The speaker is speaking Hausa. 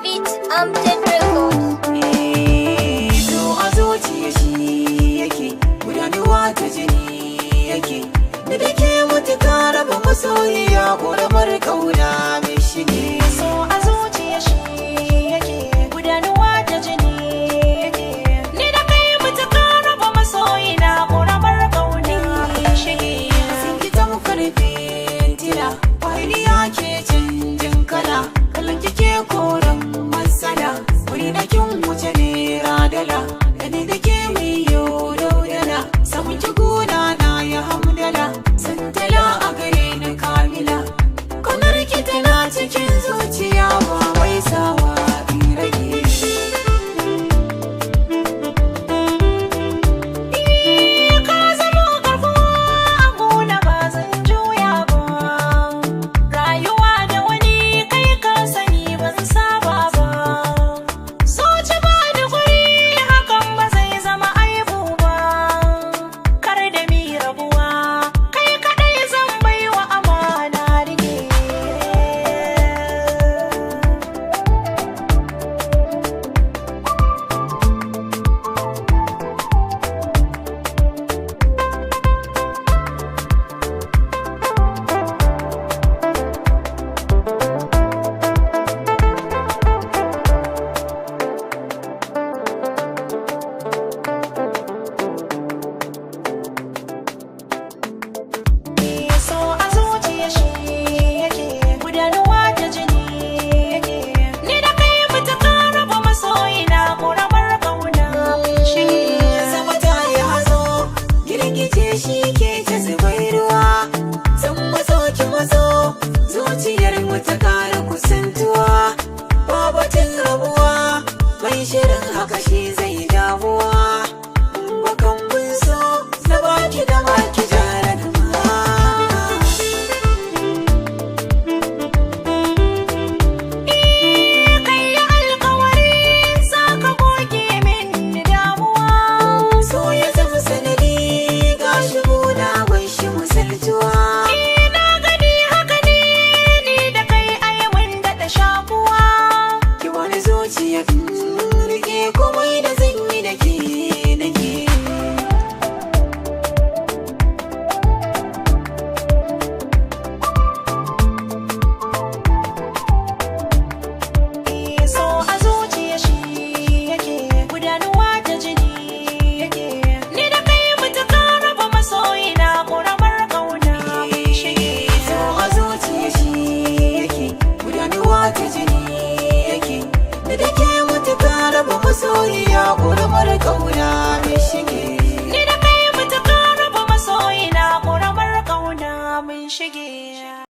Beat Amden Records. So a zuciya shi yake gudanuwa ta jini yake da ke mutuka raba masoyiya ƙoramar ƙauna mai shige. So a zuciya shi yake gudanuwa ta jini yake, ni da kai mutuka raba masoyi na ƙoramar ƙauna shige. Sun ki ta fitila kwariya ke canjin kala, kallon kike koren matsala, wuri na kin wuce nera dala, da ni da ke mai yau daudala, samun ki gona na ya hamdala, santala a gare ni kamila, kanar ki tana cikin zuciya ba wai sawa in rage. Ka zamo garkuwa a gona ba zan juya ba, rayuwa da wani kai ka sani ban saba ba, zuci ba da guri hakan ba zai zama aibu ba, kar da mi rabuwa kai kadai zan baiwa amana rike. So a zuciya shi yake gudanuwa ta jini yake, ni da kai mutuka raba masoyi na ƙoramar ƙauna shi. Sama ta yi hazo, girgije shi ke ta zubar ruwa, san maso ki maso, zuciyar mu ta kara kusantuwa, babatin rabuwa, mai shirin haka shi zai damuwa, bakan bin so na baki da maki jara gama. Kai ya alkawari za ka goge min damuwa. So ya zama sanadi ga shigo na bai shi musaltuwa. Ina gani haka ne, ni da kai ai mun daɗa shakuwa. Ki wani zuciya rike komai da zan yi da ke nake. So a zuciya shi yake gudanuwa ta jini yake, ni da kai mutuka raba masoyi na ƙoramar ƙauna shi. So a zuciya shi yake gudanuwa ta jini yake da ke mutuka raba masoyiya ƙoramar ƙauna mai shige.